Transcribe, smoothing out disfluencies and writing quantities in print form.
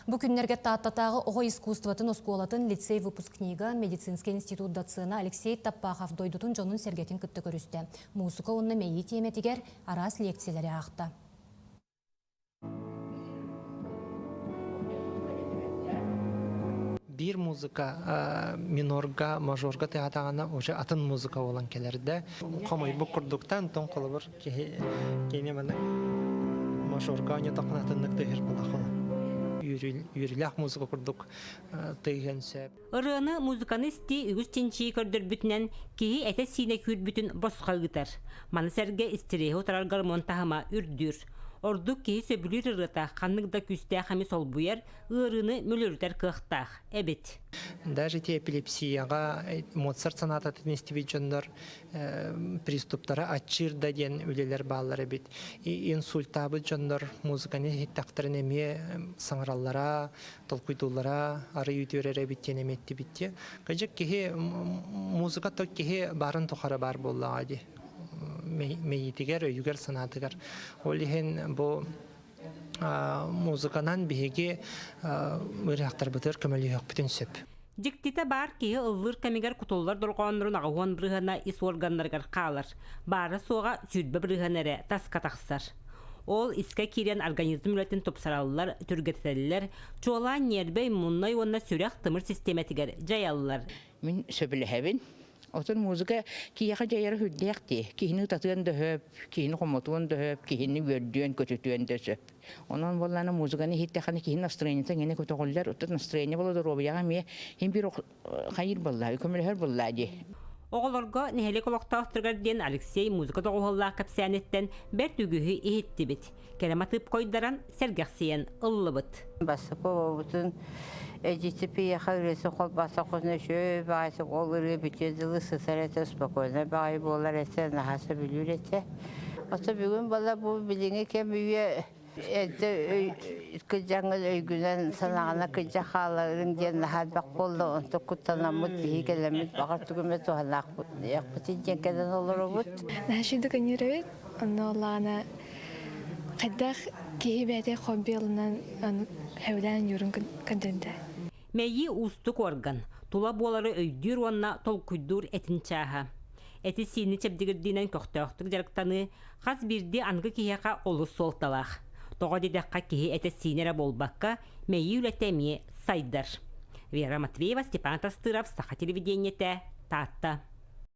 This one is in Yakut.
Бу күннэргэ Тааттатааҕы оҕо искусствотын оскуолатын лицей выпускнига, медицинскэй институт доцена Алексей Таппахов дойдутун дьонун-сэргэтин кытта көрүстэ. Муусука уонна мэйии тиэмэтигэр араас лекциялэри аахта. Биир музыка минорга, мажорга тыаһатаҕына уже атын музыка буолан кэлэр да. Хомойбут курдуктан, тон холобур киһи кини маны мажорга ойнотоххуна атыннык тыаһыр буолахуна. Үөрүүлээх музыка курдук тыаһыан сөп. Ырыаны, музыканы истии үгүс чинчийии көрдөрбүтүнэн киһи этэ-сиинэ күүрбүтүн босхо ыытар. Маны сэргэ истириэһи утарар гормон таһыма үрдүүр. Ордук киһи сөбүлүүр ырыата ханнык да күүстээх эми солбуйар, ыарыыны мүлүрүтэр кыахтаах эбит. Даже ити эпилепсияҕа Моцарт сонататын истибит дьоннор приступтара аччыыр да диэн үлэлэр бааллар эбит. Инсультаабыт дьоннор музыканы иһиттэхтэринэ эмиэ саҥараллара, толкуйдууллара арый үтүөрэр эбит диэн эмиэ эттибит диэ. Кыдьык киһи музыка то киһи баарын тухары баар буоллаҕа дии. Мэйиитигэр, өйүгэр, санаатыгар. Ол иһин бу музыканан биһиги ыарыһахтарбытыгар көмөлөһүөхпүтүн сөп. Дьиктитэ баар киһи ыллыыр кэмигэр кутуллар дорҕооннорун аҕыһуон бырыһыана ис уорганнарыгар хаалар, баара-суоҕа 20 бырыһыана эрэ таска тахсар. Ол искэ киирэн организм үлэтин тупсараллар, түргэтэтэллэр, чуолаан ньиэрбэ, иммуннай уонна сүрэх-тымыр систиэмэтигэр дьайаллар. Мин сөбүлэһэбин. Отон музыка киһиэхэ дьайара сүрдээх дии. Киһини ытатыан да сөп, киһини хомотуон да сөп, киһини үөрдүөн, көтүтүөн да сөп. Онон буоллаана музыканы иһиттэххинэ киһи настроениета эҥинэ көтөҕүллэр. Оттон настроение буола доруобуйаҕа эмиэ иһин биир хайыыр буолла, көмөлөһөр буолла дии. Оҕолорго нэһилиэк олохтоохторугар диэн Алексей музыка доҕуһуоллаах кэпсээниттэн бэрт үгүһү иһиттибит. Кэрэ матыып койдаран, сэргэхсийэн ыллыбыт. Бастакы оҕобутун эдьиийи пиэхэ ырыасы холбоотоххуна үчүгэй баҕайытык ол ырыа бүтүөр дылы сытар этэ, спокойно баҕайы буолар этэ, наһаа сөбүлүүр этэ. Оттон бүгүн буолла бу билиҥҥи кэм үйэ эрдэ кырдьаҥҥын өйгүнэн санааҕына кырдьа хааларыҥ диэн наһаа элбэх буолла, онтон куттанаммыт биһи кэлэммит баҕар тугу эмэ туһанаахпыт диэн кэлэн олоробут. Наһаа үчүгэйдик өнүүрэбит, онно олаана хайдах киһи бэйэтэ хобби ылынан сөбүлээн юрун көрдөрдө. Мэйии уустук орган, тула буолары өйдүүр уонна толкуйдуур этин чааһа. Эти-сиини чэбдигирдиинэн көхтөөхтүк дьарыктаныы хас биирдии аныгы киһиэхэ олус суолталаах. Тоҕо диэтэххэ киһи этэ-сиинэ эрэ буолбакка, мэйии үлэтэ эмиэ сайдар. Вера Матвеева, Степан Тастыров, Саха телевидениетэ, Таатта.